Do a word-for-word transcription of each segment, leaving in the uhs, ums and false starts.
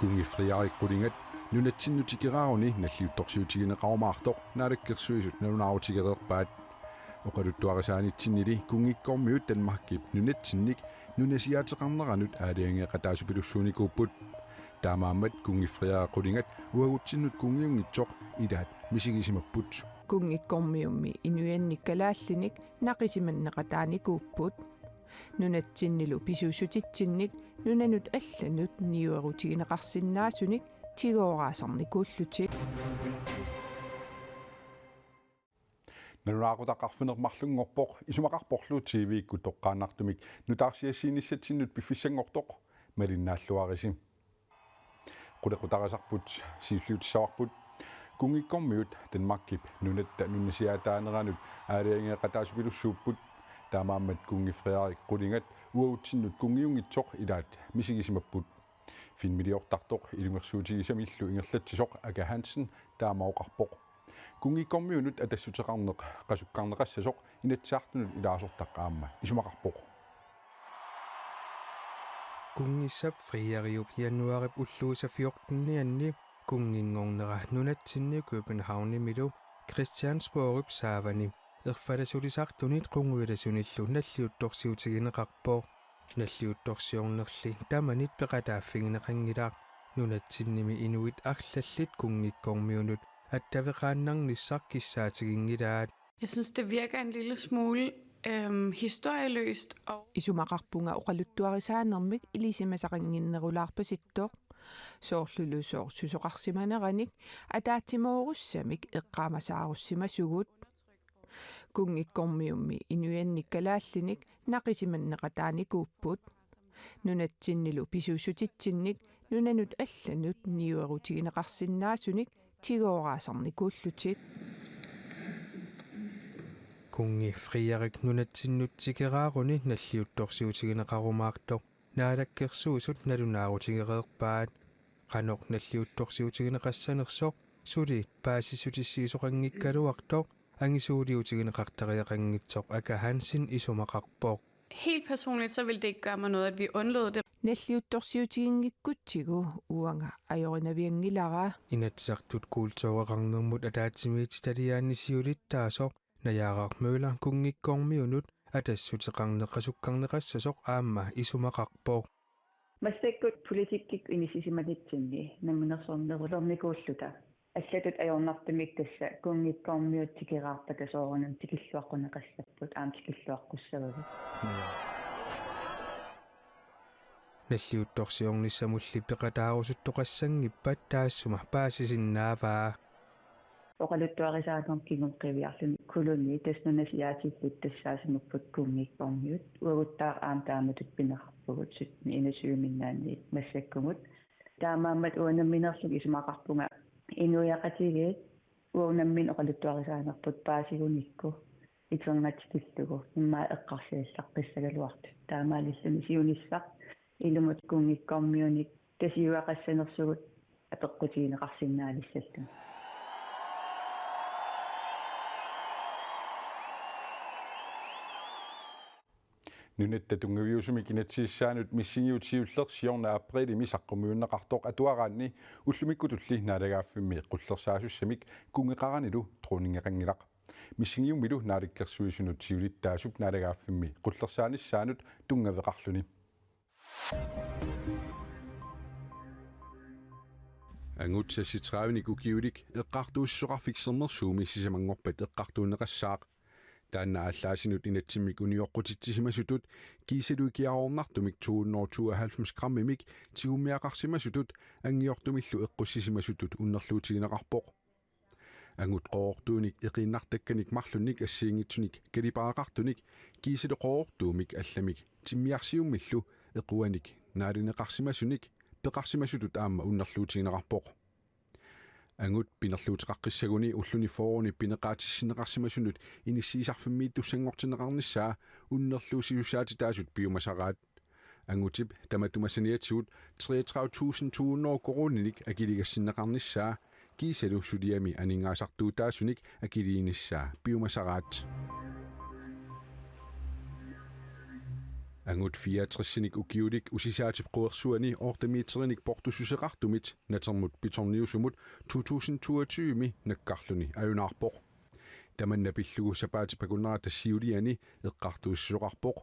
Kunngi Frederik qulingat nunatsinnut tikeraaruni nalliuttorsiutigineqarumaartoq Naalakkersuisut nalunaarutigereerpaat. Oqaluttuarisaanitsinnili kunngikkormiut Danmarkip nunatsinnik nunasiaateqarneranut aalajangeeqataasupilussuunikuupput. Taamaammat Kunngi Frederik qulingat uagutsinnut kunngiunngitsoq ilaat misigisimapput. Kunngikkormiummi inuiannik kalaallinik naqisimanneqataanikuupput. Nunatsinnilu pisuussutitsinnik nunanut allanut niuerutigineqarsinnaasunik tigooraasarnikuullutik. Nalunaaqutaq arfineq-marlunngorpoq, isumaqarporlu T V-kkut toqqaannartumik nutaarsiassiinissatsinnut piffissanngortoq malinnaalluarisi. Qulequtarisarput siulliutissavarput. Kunngikkormiut Danmarkip nunatta nunasiaataaneranut aalajangeeqataasupilussuupput. Taamaammat Kunngi Frederik qulingat uagutsinnut kunngiunngitsoq ilaat misigisimapput. Filmiliortartoq ilungersuutigisamillu ingerlatsisoq Aka Hansen taama oqarpoq. Kunngikkormiunut atassuteqarneq qasukkarneqassasoq Inatsisartunut ilaasortaq aamma isumaqarpoq. Kunngissap Frederiup januaarip ulluisa fjortenianni kunnginngornera nunatsinni Københavnimilu Christiansborgip saavani erfalasulisartunit qungujulasunillu nalliuttorsiutigineqarpoq. Nalliuttorsiornerli tamanit peqataaffigineqanngilaq. Nunatsinnimi inuit arlallit kunngikkormiunut attaveqaannarnissaq kissaatiginngilaat. Jeg synes, det virker en lille smule øhm, historieløst. Og isumaqarpunga oqaluttuarisaanermik ilisimasaqannginnerulaarpasittoq. Soorlulusooq susoqarsimaneranik ataatsimoorussamik eqqaamasaarussimavugut. Kunngikkormiummi inuiannik kalaallinik naqisimanneqataanikuupput. Nunatsinnilu pisuussutitsinnik nunanut allanut niuerutigineqarsinnaasunik tigooraasarnikuullutik. Kunngi Frederik nunatsinnut tikeraaruni nalliuttorsiutigineqarumaartoq Naalakkersuisut nalunaarutigereerpaat. Qanoq nalliuttorsiutigineqassanersoq suli paasissutissiisoqanngikkaluartoq angisuuliutigineqartariaqanngitsoq Aka Hansen isumaqarpoq. Helt personligt, så vil det ikke gøre mig noget, at vi undlod det. Nalliuttorsiutiginngikkutsigu uanga ajorinavianngilara. Inatsisartut kultureqarnermut ataatsimiititaliaanni siulittaasoq Najaaraq Møller kunngikkormiunut atassuteqarneq qasukkarneqassasoq aamma isumaqarpoq. Massakkut politikkikkut inissisimanitsinni namminersornerulernikuulluta. Allatut ajornartumik tassa kunngikkormiut tikeraarpata soorunami tikilluaqquneqassapput aamma tikilluaqqussavagut. Nalliuttorsiornissamulli peqataarusuttoqassanngippat taassuma paasisinnaavaa. Oqaluttuarisaanermut kinguneqqiviarluni Koloni tassa nunasiaatillit tassaasimapput kunngikkormiut. Uaguttaaq aamma taamatut pineqarpugut sytten enogtyve-minnaanniit massakkumut. Taamaammat uanga namminerlunga isumaqarpunga inuiaqatigiit uagut nammineq oqaluttuarisaanerput paasigunikku iternatikillugu immaqa eqqarsaatigissaqqissagaluartut. Taamaalilluni siunissaq ilumut kunngikkormiunik tasiuaqassanersugut apeqqutigineqarsinnaanissalluni. Nunatta tunngaviusumik inatsisissaanut missingiutiulleq siorna aprilimi saqqummiunneqartoq atuaraanni ullumikkutulli naalagaaffimmi qullersaasussamik kunngeqaranilu dronningeqanngilaq. Missingiummilu Naalakkersuisunut siulittaasup naalagaaffimmi qullersaanissaanut tunngaveqarluni. Angut seksogtredive-nik ukiulik eqqartuussisoqarfik Sermersuumi sisamanngorpat eqqartuunneqassaaq. Taanna aallaasinut inatsimmik unioqqutitsisimasutut kiisalu ikiaroornartumik to hundrede tooghalvfems grammimik tigummiaqarsimasutut anngiortumillu eqqussisimasutut unnerluutigineqarpoq. Angut qoorortuunik eqiinnartakkanik marlunnik assigiinngitsunik kalipareqartunik kiisalu qoorortuumik allamik timmiarsiummillu equanik naalineqarsimasunik peqarsimasutut aamma unnerluutigineqarpoq. Angut pinerluuteqaqqissaguni ulluni fyrreni pineqaatissinneqarsimasunut inissiisarfimmiittussanngortinneqarnissaa unnerluussisussaatitaasut piumasaraat. Angutip tamatuma saniatigut treogtredive tusind to hundrede koruuninik akiligassinneqarnissaa kiisalu suliami aningaasartuutaasunik akiliinissaa piumasaraat. Angut fireogtresinik ukiulik Usisaatip quersuani otte meterinik portussuseqartumit natermut betonniusumut to tusind toogtyve-mi nakkarluni ajunaarpoq. Tamanna pillugu sapaatip akunnerata siuliani eqqartuussisoqarpoq.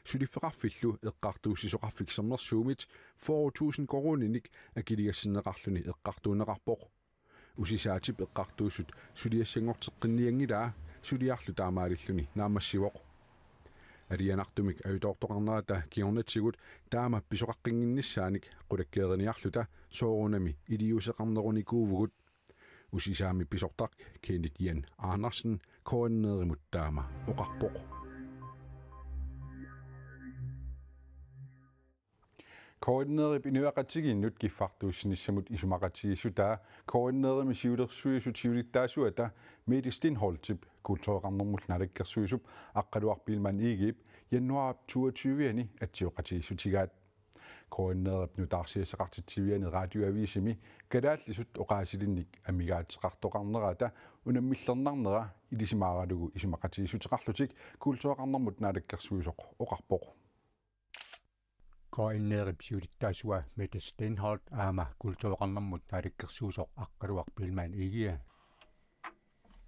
Suliffeqarfillu eqqartuussisoqarfik Sermersuumit fyrre tusind koruuninik akiligassinneqarluni eqqartuunneqarpoq. Usisaatip eqqartuussut suliassanngorteqqinnianngilaa, suliarlu taamaalilluni naammassivoq. Alianartumik ajutoortoqarnerata kingornatigut taama pisoqaqqinnginnissaanik qulakkeeriniarluta soorunami iliuuseqarnerunikuuvugut. Usisaami pisortaq Kenneth Jan Andersen K N R-imut taama oqarpoq. K N R-ip inuiaqatigiinnut kiffartuussinissamut isumaqatigiissutaa K N R-imi siulersuisut siulittaasuata Mette Stenholdtip kultureqarnermullu naalakkersuisup Aqqaluaq Biilmann Egedep januaarip toogtyve-ani atsioqatigiissutigaat. K N R-ip nutaarsiassaqartitsiviani Radioavisimi kalaallisut oqaasilinnik amigaateqartoqarnerata unammillernarnera ilisimaaralugu isumaqatigiissuteqarlutik kultureqarnermut naalakkersuisoq oqarpoq. K N R-ip siulittaasua Mette Stenholt aamma kultureqarnermut naalakkersuisoq Aqqaluaq Biilmann Egede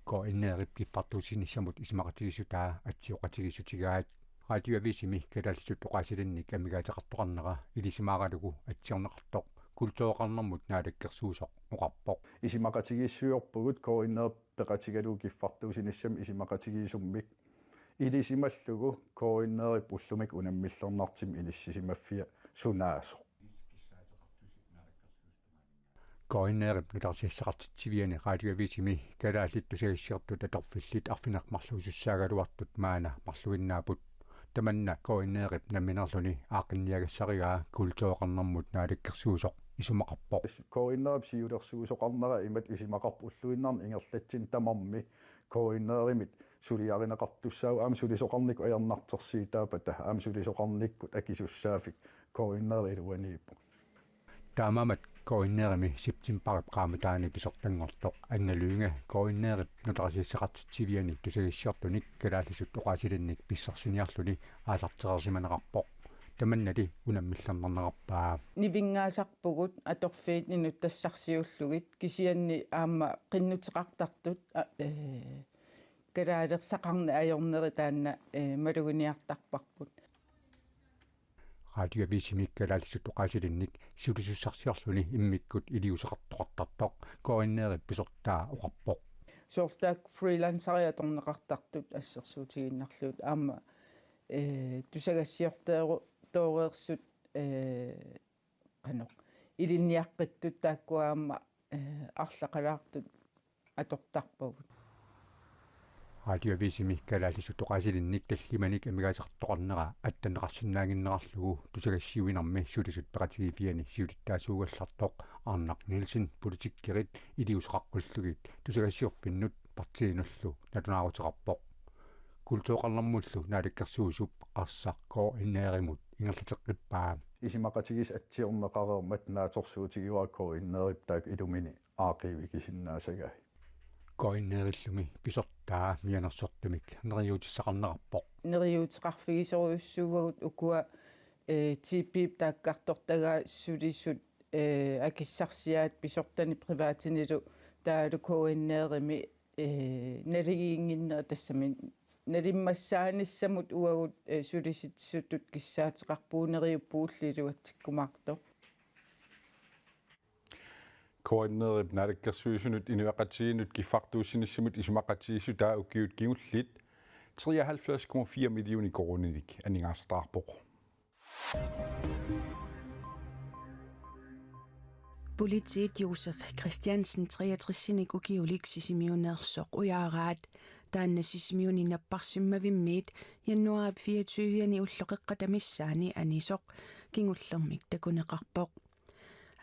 K N R-ip kiffartuussinissamut isumaqatigiissutaa atsioqatigiissutigaat. Radioavisimi kalaallisut oqaasilinnik amigaateqartoqarnera ilisimaaralugu atsiorneqartoq kultureqarnermut naalakkersuisoq oqarpoq. Isumaqatigiissuiorpugut K N R-ip peqatigalugu kiffartuussinissamik isumaqatigiissummik ilisimallugu K N R-ip ullumikkut unammillernartumik inissisimaffia sunaasoq. K N R-ip nutaarsiassaqartitsiviani Radioavisimi kalaallit tusagassiortut atorfillit arfineq-marluusussaagaluartut maanna marluinnaapput. Tamanna K N R-ip nammineerluni aaqqinniagassarigaa kultureqarnermut naalakkersuisoq isumaqarpoq. K N R-ip siulersuisoqarnera imatut isumaqarpoq ulluinnarni ingerlatsini tamarmi K N R-imit suliarineqartussaavoq aamma sulisoqarnikkut ajornartorsiutaappata aamma sulisoqarnikkut akisussaaffik K N R iluaniippoq. Taamaammat K N R-imi septembarip qaammataani pisortanngortoq Anna Lynge K N R-ip nutaarsiassaqartitsiviani tusagassiortunik kalaallisut oqaasilinnik pissarsiniarluni aallartereersimanerarpoq. Tamannali unammillernarnerarpaa. Nivinngaasarpugut atorfiit inuttassarsiullugit kisianni aamma qinnuteqartartut a-, ee, kalaalersaqarneq ajorneri taanna, ee, maluginiartarparput. Radioavisimi kalaallisut oqaasilinnik sulisussarsiorluni immikkut iliuuseqartoqartartoq K N R-ip pisortaa oqarpoq. Soorlu taakku freelanceriat atorneqartartut assersuutigiinnarlugit aamma, ee, tusagassiorteeru-, tooreersut, ee, qanoq ilinniaqqittut taakku aamma, ee, arlaqalaartut atortarpagut. Radioavisimi kalaallisut oqaasilinnik tallimanik amigaateqartoqarnera attanneqarsinnaannginnerarlugu tusagassiuinermi sulisut peqatigiiffiani siulittaasuugallartoq Arnaq Nielsen politikkerit iliuuseqaqqullugit tusagassiorfinnut partiinullu nalunaarutilerpoq. Kultureqarnermullu naalakkersuisup qassaq K N R-imut ingerlateqqippaa. Isumaqatigiissut atsiorneqareermat naatsorsuutigivara K N R-ip taakku ilumini aaqqiivigisinnaassagai. K N R-illumi pisortaa mianersortumik neriuutissaqarnerarpoq. Neriuuteqarfigisorujussuuagut ukua, ee, T P-p taakkartortagaat sulisut, ee, akissarsiaat pisortani privatinilu taavalu K N R-imi, ee, naligiinnginnerat tassami nalimmassaanissamut uagut, ee, sulisitsisutut kissaateqarpugut neriuppugut ullut iluatsikkumaartoq. K N R-ip naalakkersuisunut inuiaqatigiinnut kiffartuussinissamut isumaqatigiissutaa ukiut kingulliit treoghalvfjerds komma fire millioner koruuninik aningaasartaarpoq. Politiit Josef Christiansen treogtresinik ukiulik Sisimiuneersoq ujaaraat. Taanna Sisimiuni napparsimmavimmiit januaarip fireogtyve-ani ullut qeqqata missaanni anisoq kingullermik takuneqarpoq.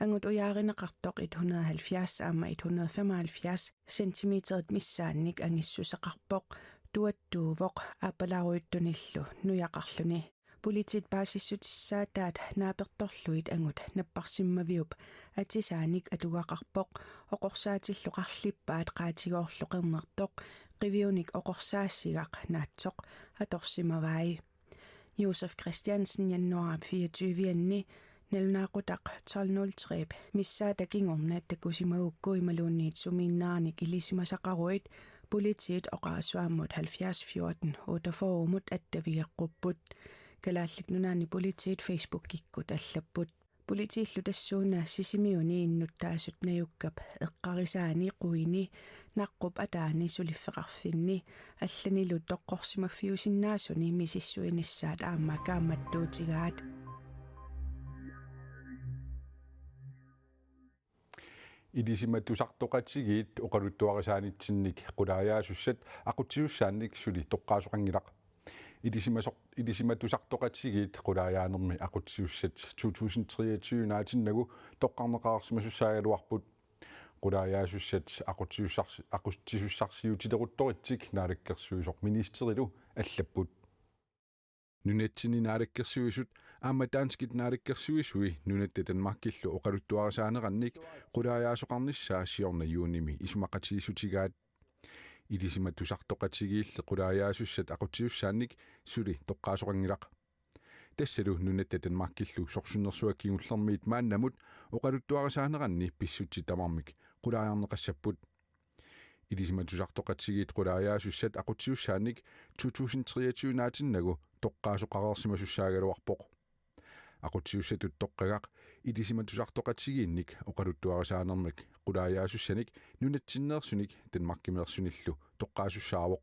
Angut ujaarineqartoq et hundrede og halvfjerds aamma et hundrede og femoghalvfjerds centimeterit missaannik angissuseqarpoq, tuattuuvoq aappalaarujuttunillu nujaqarluni. Politiit paasissutissaataat naapertorlugit angut napparsimmaviup atisaanik atugaqarpoq, oqorsaatillu qarlippaat qaatigoorlu qernertoq, qiviunik oqorsaasigaq naatsoq atorsimavai. Josef Christiansen januaarip fireogtyve-anni nalunaaqutaq tolv nul tre missaata kingorna takusimagukku imaluunniit sumiinnaannik ilisimasaqaruit politiit oqarasuammut halvfjerds fjorten otteogfyrre-mut attavigeqqupput. Kalaallit Nunaanni politiit Facebookikkut allapput. Politiillu tassuuna Sisimiuni innuttaasut najukkap eqqarisaani quini naqqup ataani suliffeqarfinni allanilu toqqorsimaffiusinnaasuni misissuinissaat aamma kaammattuutigaat. Ilisimatusartoqatigiit oqaluttuarisaanitsinnik qulaajaasussanik aqutsisussaannik suli toqqaasoqanngilaq. Ilisimasoq-, ilisimatusartoqatigiit qulaajaanermi aqutsisussat to tusind treogtyve naatinnagu toqqarneqareersimasussaagaluarput. Qulaajaasussanik aqutsisussars-, aqutsisussarsiutileruttoritsik naalakkersuisoq ministerilu allapput. Nunatsinni naalakkersuisut aamma danskit naalakkersuisui nunatta Danmarkillu oqaluttuarisaanerannik qulaajaasoqarnissaa siorna juunimi isumaqatigiissutigaat. Ilisimatusartoqatigiilli qulaajaasussanik aqutsisussaannik suli toqqaasoqanngilaq. Tassalu nunatta Danmarkillu sorsunnersuaq kingullermiit maannamut oqaluttuarisaaneranni pissutsit tamarmik qulaajarneqassapput. Ilisimatusartoqatigiit qulaajaasussanik aqutsisussaannik to tusind treogtyve naatinnagu toqqaasoqareersimasussaagaluarpoq. Aqutsisussatut toqqagaq ilisimatusartoqatigiinnik oqaluttuarisaanermik qulaajaasussanik nunatsinneersunik Danmarkimeersunillu toqqaasussaavoq.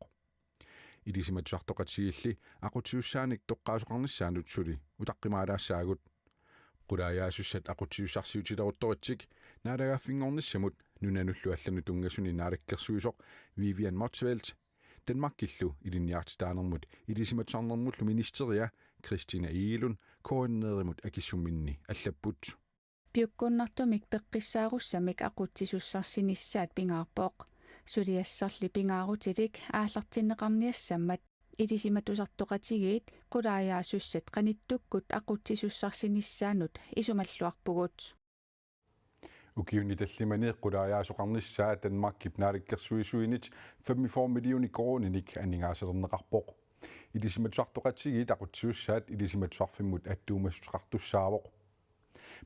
Ilisimatusartoqatigiilli aqutsisussaanik toqqaasoqarnissaannut suli utaqqimaalaassaagut. Qulaajaasussanik aqutsisussarsiutileruttoritsik naalagaaffinngornissamut nunanullu allanut tunngasuni naalakkersuisoq Vivian Motzfeldt, Danmarkillu ilinniartitaanermut ilisimatusarnermullu ministeria Christina Egelund K N R-imut akissumminni allapput. Piukkunnartumik peqqissaarussamik aqutsisussarsinissaat pingaarpoq. Suliassarli pingaarutilik aallartinneqarniassammat ilisimatusartoqatigiit qulaajaasussanik qanittukkut aqutsisussarsinissaannut isumalluarpugut. Ukiuni tallimani qulaajaasoqarnissaa Danmarkip naalakkersuisuinit femogfyrre millioner koruuninik aningaasalerneqarpoq. Ilisimatusartoqatigiit aqutsisussaat ilisimatusarfimmut attuumassuteqartussaavoq.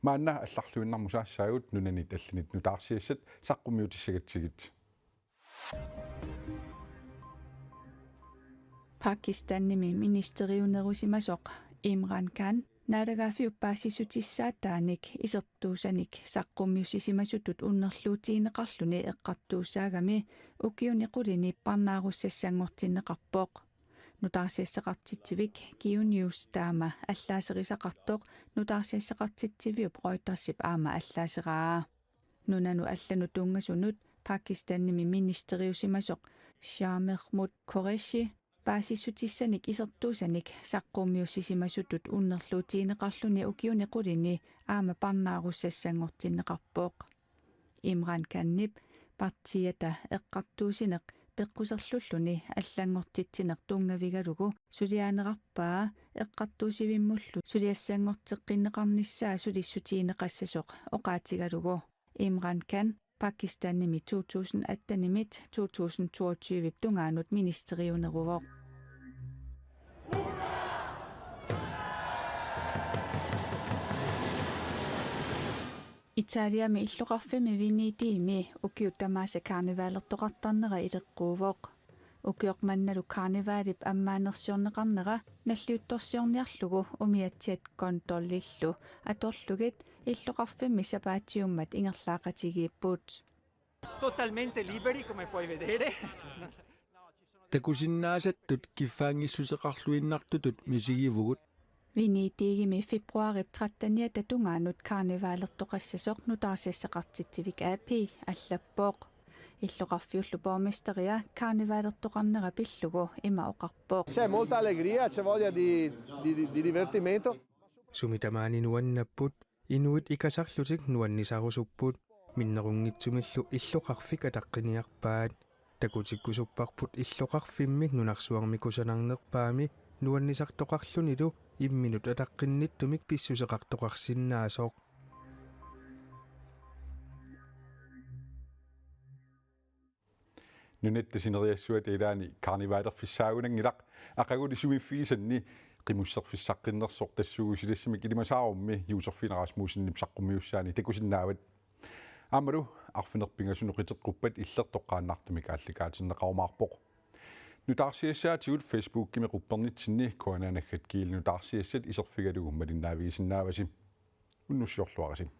Maanna allarluinnarmut saassaagut, nunanit allanit nutaarsiassat saqqummiutissagatsigit. Pakistanimi ministeriunerusimasoq Imran Khan naalagaaffiup paasissutissaataanik isertuusanik saqqummiussisimasutut unnerluutigineqarluni eqqartuussaagami ukiuni qulini parnaarussassanngortinneqarpoq. Nutaarsiassaqartitsivik Kiu News taama allaaserisaqartoq nutaarsiassaqartitsiviup Reutersip aamma allaaseraa. Nunanut allanut tunngasunut Pakistanimi ministeriusimasoq Shah Mehmood Qureshi paasissutissanik isertuusanik saqqummiussisimasutut unnerluutigineqarluni ukiuni qulini aamma parnaarussassanngortinneqarpoq. Imran Khanip partiiata eqqartuussineq peqquserlulluni allanngortitsineq tunngavigalugu suliaanerarpaa eqqartuussivimmullu suliassanngorteqqinneqarnissaa sulissutigineqassasoq oqaatigalugu. Imran Khan Pakistanimi to tusind atten-imiit to tusind toogtyve-p tungaanut ministeriuneruvoq. Italiami illoqarfimmi Venedig-imi ukiut tamaasa karnevalertoqartarnera ileqquuvoq. Ukioq mannalu karnevalip ammaanersiorneqarnera nalliuttorsiorniarlugu umiatsiat Gondolillu atorlugit illoqarfimmi sapaatiummat ingerlaaqatigiipput. Totalmente liberi, come puoi vedere. Takusinnaasattut kiffaanngissuseqarluinnartutut misigivugut. Venedigimi februaarip tretteniata tungaanut karnevalertoqassasoq nutaarsiassaqartitsivik A P allappoq. Illoqarfiullu borgmesteria karnevalertoqarnera pillugu ima oqarpoq. C'è molta allegria, c'è voglia di, di, di, di divertimento. Sumi tamaani nuannapput, inuit ikasarlutik nuannisarusupput, minnerunngitsumillu illoqarfik ataqqiniarpaat. Takutikkusupparput illoqarfimmi nunarsuarmi kusanarnerpaami nuannisartoqarlunilu imminut ataqqinnittumik pissuseqartoqarsinnaasoq. Nunatta sineriassuata ilaanni karnevalerfissaagunanngilaq, aqaguli sumiiffigisanni qimusserfissaqqinnersoq tassuugu silassamik ilimasaarummi Josefine Rasmussenip saqqummiussaani takusinnaavat. Aammalu arfineq-pingasunut qiteqquppat illit toqqaannartumik aallakaatinneqarumaarpoq. Nutaarsiassaatigut Facebookimi quppernitsinni K N R naggat G L nutaarsiassat iserfigalugu malinnaavigisinnaavasi. Unnussiorluarisi.